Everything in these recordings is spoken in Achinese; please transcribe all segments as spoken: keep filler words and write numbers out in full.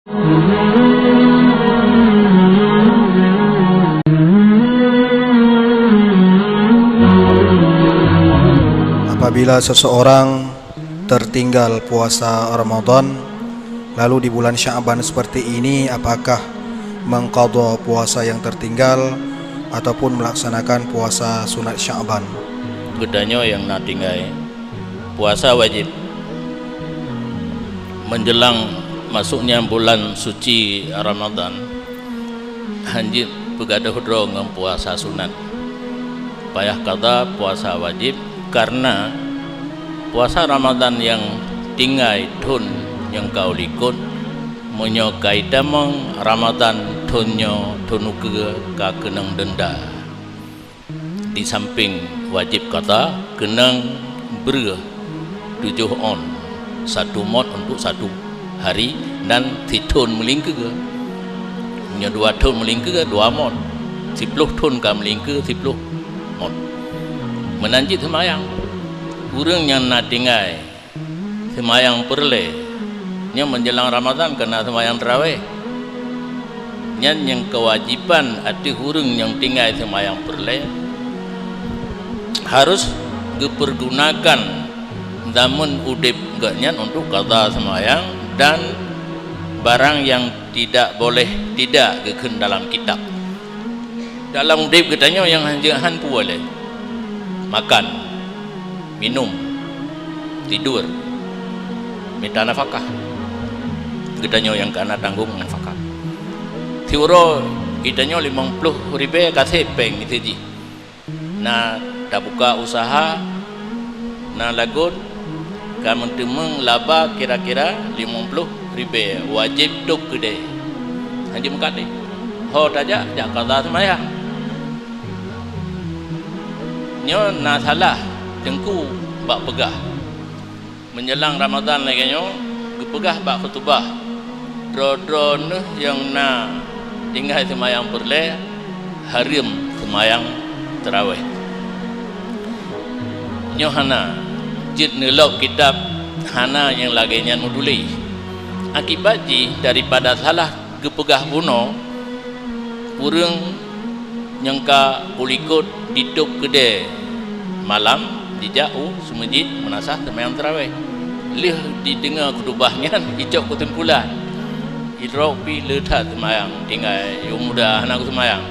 Apabila seseorang tertinggal puasa Ramadan, lalu di bulan Sya'ban seperti ini, apakah mengqadha puasa yang tertinggal ataupun melaksanakan puasa sunat Sya'ban? Geutanyoe nyang na tinggai, puasa wajéb. Menjelang masuknya bulan suci Ramadan, hanjeuet peugadôh droe ngon puasa sunat. Payah qadha puasa wajéb, karena puasa Ramadan nyang tinggai thôn nyang ka u likot, meunyoe ka itamong Ramadan thôn nyoe, thôn ukeue ka keunong deunda. Di samping wajéb qadha, keunong breueh tujoh ôn, satu mot untuk satu hari, dan sithôn meulingkeue. Meunyoe dua thôn meulingkeue, dua mot. Siploh thôn ka meulingkeue, siploh mot. Meunan cit seumayang. Ureuëng nyang na tinggai seumayang peureulée, nyoe menjelang Ramadan ka na seumayang tarawéh. Nyan nyang keuwajéban ateueh ureuëng nyang tinggai seumayang peureulée, harus geupeurgunakan zaman udeb geuhnyan untuk qadha seumayang dan barang nyang tidak boleh tidak geukheun dalam kitab. Dalam udeb geutanyoe nyang hanjeuet han peue lé, makan, minum, tidur, mita nafakah. Geutanyoe nyang ka na tanggong nafakah. Siuroe geutanyoe limong ploh ribée ka sép péng miseue jih. Na tabuka useuha, na lagon, ka meuteumeung laba kira-kira limong ploh ribée, wajéb tôb keudée. Hanjeuet meukat lé. Ho tajak, jak qadha seumayang. Nyoe na salah teungku bak peugah. Meunjelang Ramadan lagée nyoe, geupeugah bak khutubah, droe-droe neuh nyang na tinggai seumayang peureulée, hareuem seumayang tarawéh. Nyoe hana, jeuet neulok kitab hana nyang lagée nyan meutuléh. Akibat jih daripada salah geupeugah bunoe, ureuëng nyang ka u likot jitôb keudée malam jijak u seumeujid meunasah seumayang tarawéh. Lheueh jideungoe khutubah nyan, jicok keusimpulan, sidroe pih le that seumayang tinggai, yôh muda hana geuseumayang.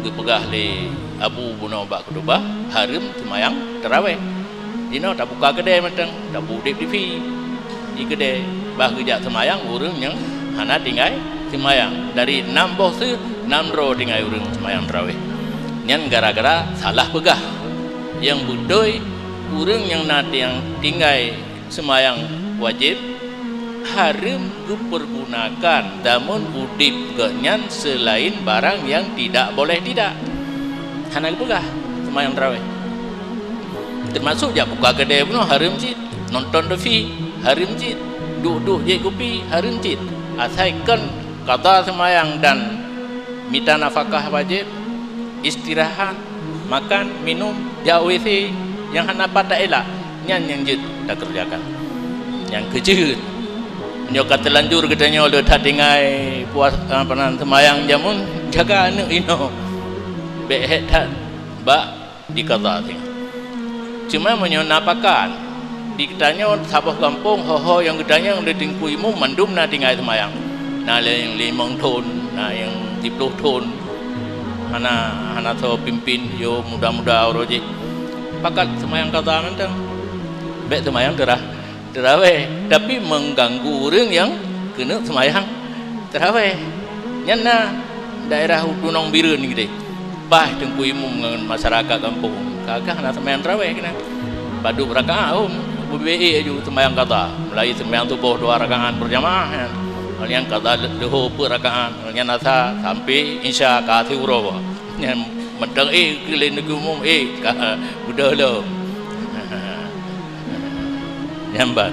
Geupeugah lé Abu bunoe bak khutubah, hareuem seumayang tarawéh. Jinoe tabuka keudée mantong, tabu udeb TV. Di keudée, bah geujak seumayang ureuëng nyang hana tinggai seumayang. Dari nam boh seuh, nam droe tinggai ureuëng seumayang tarawéh. Nyan gara-gara salah peugah. Nyang beutôi, ureuëng nyang na tiang tinggai seumayang wajéb, hareuem geupeurgunakan zaman udeb geuhnyan seulaén barang nyang tidak boleh tidak. Hana geupeugah seumayang tarawéh. Teumasok jak buka keudée bunoe hareuem cit, nonton TV hareuem cit, duek-duek jieb kupi hareuem cit. Asai kon qadha seumayang dan mita nafakah wajéb, istirahat, makan, minum, jak WC nyang hana pat taéla, nyan nyang jeuet takeureujakan. Nyang keujeuet, meunyoe ka teulanjur geutanyoe le that tinggai puasa, apa nan, seumayang jameun, jaga aneuëk inoe. Bék hék that bak di qadha tinggai. Cuma meunyoe na pakat, di geutanyoe saboh gampông, ho-ho nyang geutanyoe le teungku imum mandum na tinggai seumayang. Na le nyang limong thon, na nyang siploh thon. Hana, hana soe pimpin, yo muda-muda uroe jih. Pakat seumayang qadha mantong. Bék seumayang teura-, tarawéh, tapi mengganggu ureuëng nyang keuneuk seumayang tarawéh. Nyan na daerah Gunong Bireuen keudeh. Bah teungku imum ngon masyarakat gampông, ka-ka hana seumayang tarawéh keunan. Padub rakaat, oh, beubee aju seumayang qadha. Mulai seumayang suboh dua rakaat berjamaah nyan. Nyan qadha leuhô peuet rakaat, nyan asa sampai isya ka siuroe. Nyan mantong, eh, keu lé teungku imum, eh, ka beudôh lom. Nyan ban.